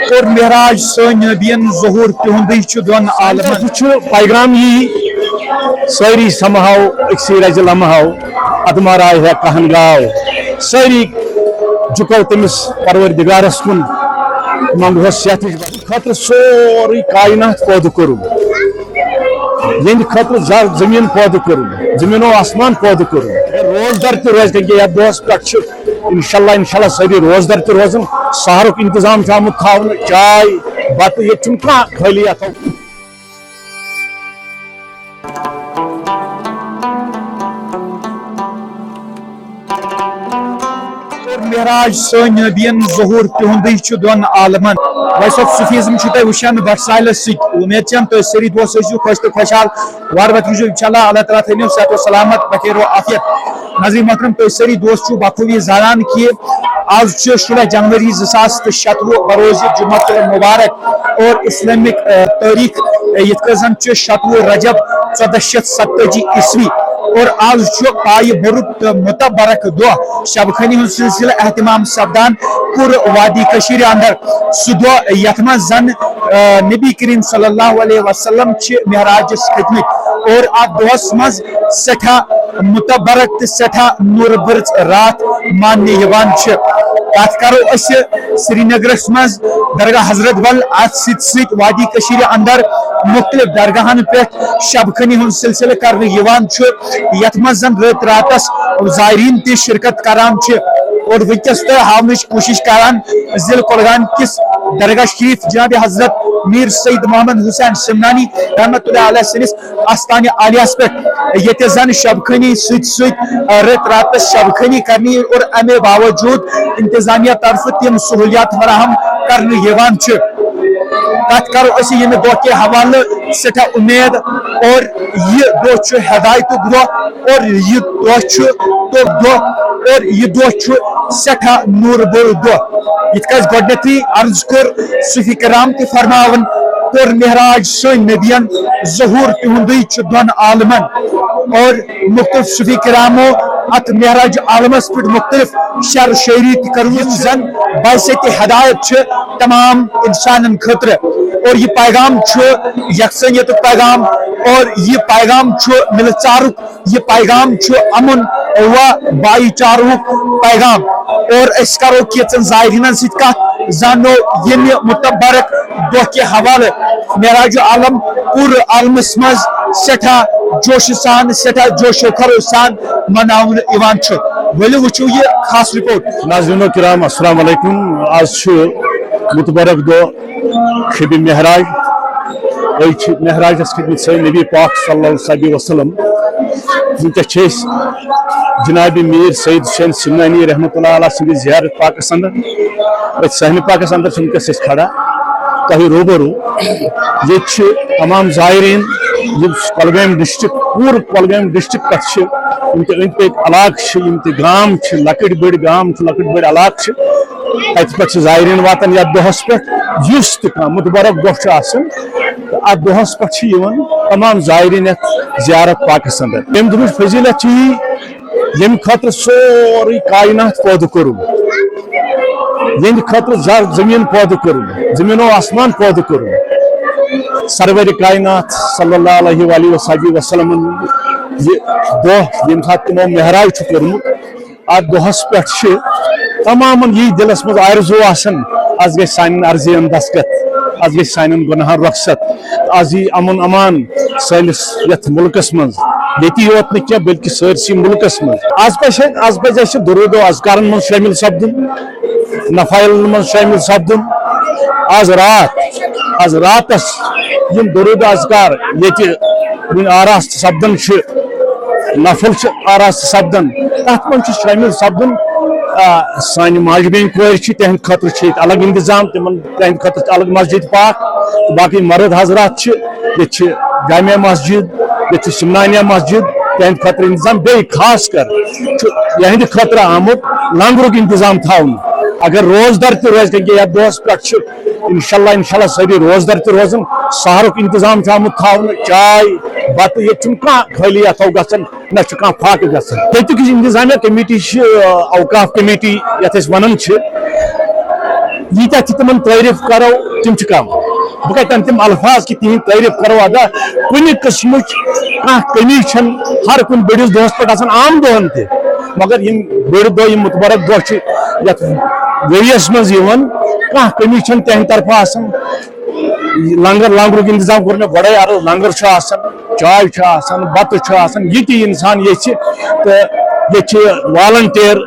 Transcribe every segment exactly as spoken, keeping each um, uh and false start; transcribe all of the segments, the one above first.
کوٚر معراج سٲنۍ نبین ظہور تِہُنٛدُے چھُ دۄن عالمن۔ طرفہٕ چھُ پیغام یی، سٲری سمہاو أکسٕے رزِ لمہاو، ادمار آیہِ ہے کہن گاو۔ سٲری جُکو تٔمِس پروردگارس کُن، منٛگہوس صحتٕچ خٲطرٕ سورُے کائنات پٲدٕ کوٚرُن، یِہنٛدِ خٲطرٕ زر زٔمیٖن پٲدٕ کوٚرُن، زٔمیٖن و آسمان پٲدٕ کوٚرُن۔ روزدر تہِ روزِ، کیٛازِ یَتھ دۄہس پٮ۪ٹھ چھِ انشاءاللہ، انشاءاللہ سٲری روزدر تہِ روزن۔ سحرُک انتظام چھُ آمُت تھاونہٕ، چاے، بتہٕ، ییٚتہِ چھُنہٕ کانٛہہ خٲلی اَتھو۔ کوٚر معراج سٲنۍ نبین ظہور تِہُنٛدُے چھُ دۄن عالمن۔ ویسے صوفیزم چھُ تۄہہِ وٕچھان بٹ سایلس سۭتۍ۔ وۄمید چھم تُہۍ سٲری دوس ٲسِو خۄش تہٕ خۄشحال۔ وارٕ وتہِ روٗزِو انشاءاللہ، اللہ تعالیٰ تھٲینو صحت و سلامت، بخیر و عافیت۔ ناظرین محترم، تُہۍ سٲری دوس چھِو بخوبی زانان کہِ آز چھُ شُراہ جنوری زٕ ساس تہٕ شَتوُہ، بروز جمعہ المبارک اور اسلامک، آ، تٲریخ، آ، یِتھ کٔنۍ زن چھُ شَتوُہ رجب ژۄدہ شیٚتھ ستٲجی عیسوی اور آز چھُ پایہِ بُرُک تہٕ متبرک دۄہ شب خٲنی ہُنٛد سلسلہٕ اہتمام سپدان پوٗرٕ وادی کٔشیٖرِ اندر۔ سُہ دۄہ یتھ منٛز زن، آ، نبی کریم صلی اللہ علیہ وسلم چھِ معراجس کھٔتمٕتۍ اور اتھ دۄہس منٛز سٮ۪ٹھاہ متبرک تہٕ سٮ۪ٹھاہ نورٕ بٔرژ راتھ ماننہٕ یِوان چھِ۔ کتھ کرو أسۍ سرینگرس منٛز درگاہ حضرت بل، اتھ سۭتۍ سۭتۍ وادی کٔشیٖرِ اندر مختلف درگاہن پٮ۪ٹھ شب خٲنی ہُنٛد سلسلہٕ کرنہٕ یِوان چھُ، یتھ منٛز زن رٲتۍ راتس زائرین تہِ شرکت کران چھِ۔ اور وٕنکیٚس تۄہہِ ہاونٕچ کوٗشش کران ضلع کۄلگام کِس درگاہ شریف جناب حضرت میر سید محمد حسین سمنانی رحمتہ اللہ علیہ سٕنٛدِس آستانہِ عالیہس پٮ۪ٹھ، ییٚتہِ زن شب خٲنی سۭتۍ سۭتۍ، آ، رٲتۍ راتس شب خٲنی کرنہٕ یِیہِ اور امہِ باوجود انتظامیہ طرفہٕ تِم سہولیات فراہم کرنہٕ یِوان چھِ۔ کتھ کرو أسۍ ییٚمہِ دۄہ کہِ حوالہٕ، سٮ۪ٹھاہ اُمید اور یہِ دۄہ چھُ ہدایتُک دۄہ اور یہِ دۄہ چھُ توٚک دۄہ اور یہِ دۄہ چھُ سٮ۪ٹھاہ نوٗرٕ بوٚل دۄہ۔ یِتھ کٔنۍ اَسہِ گۄڈٕنیتھٕے عرض کوٚر، صوفی کرام تہِ فرماوان، کوٚر معراج سٲنۍ نبین ظہور تِہُنٛدُے چھُ دۄن عالمن۔ اور مختلف صوفی کرامو اتھ معراج عالمس پٮ۪ٹھ مختلف شعر و شٲعری تہِ کٔرمٕژ، یِم زن باعث ہدایت چھِ تمام انسانن خٲطرٕ۔ اور یہِ پیغام چھُ یکسانیتُک پیغام، اور یہِ پیغام چھُ ملہٕ ژارُک، یہِ پیغام چھُ امن و بھائی چارہُک پیغام۔ اور أسۍ کرو کینٛژن زائرینن سۭتۍ کتھ، زانو ییٚمہِ متبرک دۄہ کہِ حوالہٕ معراج عالم پوٗرٕ عالمس منٛز سٮ۪ٹھاہ جوشہٕ سان، سٮ۪ٹھاہ جوش و خروش سان مناونہٕ یِوان چھُ۔ ؤلِو وٕچھِو یہِ خاص رپورٹ۔ ناظرینو کرام، السلام علیکم۔ آز چھُ متبرک دۄہ شبِ معراج۔ أسۍ چھِ معراجس کھٔتمٕتۍ سٲنۍ نبی پاک صلی اللہ علیہ وسلم۔ وٕنکیٚس چھِ أسۍ جناب میر سید حسین سمنانی رحمتہ اللہ علیہ سٕنٛدِ زیارت پاکس اندر۔ أتھۍ صحنہِ پاکس اندر چھِ وٕنکیٚس أسۍ کھڑا تۄہہِ روبرو۔ ییٚتہِ چھِ تمام زائرین، یِم کۄلگامۍ ڈسٹرکٹ، پوٗرٕ کۄلگامۍ ڈسٹرکٹ پٮ۪ٹھ چھِ، یِم تہِ أنٛدۍ پٔکۍ علاقہٕ چھِ، یِم تہِ گام چھِ، لۄکٕٹۍ بٔڑۍ گام چھِ، لۄکٕٹۍ بٔڑۍ علاقہٕ چھِ، تَتہِ پٮ۪ٹھ چھِ زائرین واتان یَتھ دۄہَس پٮ۪ٹھ، یُس تہِ کانٛہہ مُتبرک دۄہ چھُ آسان، تہٕ اَتھ دۄہَس پٮ۪ٹھ چھِ یِوان تمام زائرین یَتھ زیارت پاکَس اندر۔ تَمہِ دۄہٕچ فضیلت چھِ یی، ییٚمہِ خٲطرٕ سورُے کائنات پٲدٕ کوٚرُن، یِہنٛدِ خٲطرٕ زر زٔمیٖن پٲدٕ کوٚرُن، زٔمیٖن و آسمان پٲدٕ کوٚرُن۔ سرور کائنات صلی اللہ علیہ وآلہ وصحبہ وسلمن یہِ دۄہ، ییٚمہِ ساتہٕ تِمو معراج چھُ کوٚرمُت، اَتھ دۄہس پٮ۪ٹھ چھِ تمامن یی دِلس منٛز آرزو آسان، از گژھِ سانٮ۪ن عرضین دستخط، از گژھِ سانٮ۪ن گۄناہن رۄخصت، از یی امن امان سٲنِس یتھ مُلکس منٛز، ییٚتی یوت نہٕ کینٛہہ بلکہِ سٲرسٕے مُلکس منٛز۔ از پزِ، از پزِ اسہِ درود و اذکارن منٛز شٲمِل سپدُن، نفائلن منٛز شٲمِل سپدُن۔ از راتھ، از راتس یِم درود و اذکار ییٚتہِ وُنہِ آراستہٕ سپدان چھِ، نفل چھِ آراستہٕ سپدان، تتھ منٛز چھُ شٲمِل سپدُن، آ، سانہِ ماجہِ بیٚنہِ کورِ چھِ، تِہنٛدِ خٲطرٕ چھِ ییٚتہِ الگ انتظام، تِمن، تِہنٛدِ خٲطرٕ چھِ الگ مسجد پاک، تہٕ باقٕے مرد حضرات چھِ، ییٚتہِ چھِ جامع مسجد، ییٚتہِ چھِ سمنانیہ مسجد، تِہنٛدِ خٲطرٕ انتظام۔ بیٚیہِ خاص کر چھُ یِہنٛدِ خٲطرٕ آمُت لنگرُک انتظام تھاونہٕ۔ اگر روزدر تہِ روزِ، کیونکہ یتھ دۄہس پٮ۪ٹھ چھِ انشاءاللہ، انشاءاللہ سٲری روزدر تہِ روزن۔ سحرُک انتظام چھُ آمُت تھاونہٕ، چاے، بتہٕ، ییٚتہِ چھُنہٕ کانٛہہ خٲلی اتھو گژھان، نہ چھُ کانٛہہ فاقہٕ گژھان۔ ییٚتیُک یُس انتظامیہ کمیٹی چھِ، اوقاف کمیٹی یتھ أسۍ ونان چھِ، ییٖتیٛاہ تہِ تِمن تعریٖف کرو، تِم چھِ کم۔ بہٕ کتہِ انہٕ تِم الفاظ کہِ تِہنٛدۍ تعریٖف کرو ادا؟ کُنہِ قٕسمٕچ کانٛہہ کٔمی چھنہٕ۔ ہر کُنہِ بٔڑِس دۄہس پٮ۪ٹھ آسان، عام دۄہن تہِ، مگر یِم بٔڑۍ دۄہ، یِم مُتبرک دۄہ چھِ یتھ ؤریس منٛز یِوان، کانٛہہ کٔمی چھنہٕ تِہنٛدِ طرفہٕ آسان۔ لنگر لنگرُک انتظام کوٚر مےٚ گۄڈے عرض، لنگر چھُ آسان، چاے چھِ آسان، بتہٕ چھُ آسان، یہِ تہِ انسان یژھِ۔ تہٕ ییٚتہِ چھِ والنٹیر،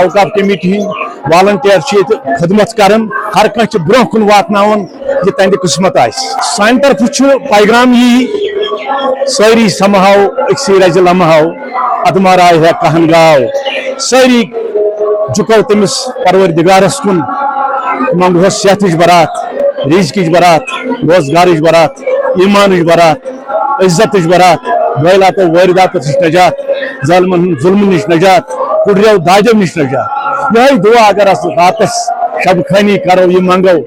اوقاف کمیٹی ہٕنٛدۍ والنٹیر چھِ ییٚتہِ خدمت کران، ہر کانٛہہ چھِ برونٛہہ کُن واتناوان یہِ تہنٛدِ قٕسمت آسہِ۔ سانہِ طرفہٕ چھُ پیغام یی، سٲری سمہاو أکسٕے رزِ لمہاو، ادمار آیہِ ہے کہن گاو۔ سٲری جُکو تٔمِس پروردگارس کُن، منٛگہوس صحتٕچ برات، رزقٕچ برات، روزگارٕچ برات، ایٖمانٕچ برات، عزتٕچ برات، وٲلاتو وٲرداتو نِش نجات، ظٲلمن ہُنٛد ظُلمہٕ نِش نجات، کُڑریو دادیو نِش نجات۔ یِہوٚے دُعا اگر أسۍ راتس شب خٲنی کرو، یہِ منٛگو،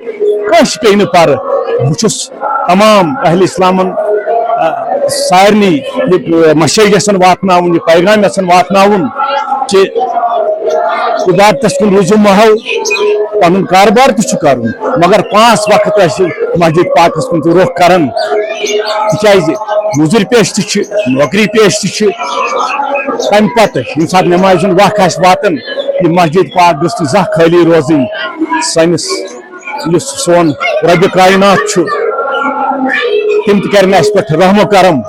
کٲنٛسہِ پیٚیہِ نہٕ پرٕ۔ بہٕ چھُس تمام اہل اسلامن، آ، سارنٕے یہِ، آ، message یژھان واتناوُن، یہِ پیغام یژھان واتناوُن کہِ عبادتس کُن روٗزِو ماہو، پنُن کاربار تہِ چھُ کرُن، مگر پانٛژھ وقت ٲسِو مسجد پاکس کُن تہِ رۄخ کران، تِکیازِ مُزٕرۍ پیش تہِ چھِ، نوکری پیش تہِ چھِ۔ تمہِ پتہٕ ییٚمہِ ساتہٕ نمازِ ہُنٛد وق آسہِ واتان، یہِ مسجد پاک گٔژھ نہٕ زانٛہہ خٲلی روزٕنۍ۔ سٲنِس یُس سون رۄبِ کاینات چھُ، تِم تہِ کرن اسہِ پٮ۪ٹھ رحم و کرم۔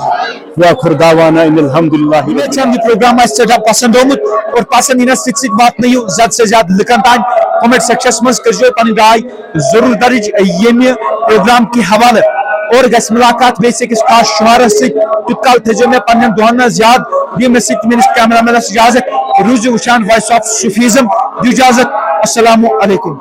وآخر دعوانا ان الحمد للہ۔ امید چھم یہ پروگرام آسہِ سٮ۪ٹھاہ پسند آمُت اور پسند یِنس سۭتۍ سۭتۍ واتنٲیِو زیادٕ سے زیادٕ لُکن تام۔ کمنٹ سیکشنس منٛز کٔرزیو پنٕنۍ راے ضرور درج ییٚمہِ پروگرام کہِ حوالہٕ۔ اور گژھِ ملاقات بیٚیِس أکِس خاص شعارس سۭتۍ۔ تیوٗت کال تھٲیزیو مےٚ پننٮ۪ن دُعن منٛز یاد۔ دِیِو مےٚ سۭتۍ میٲنِس کیمرہ مینس اجازت۔ روٗزِو وٕچھان وائس آف صوفیزم۔ دِیِو اجازت۔ السلام علیکم۔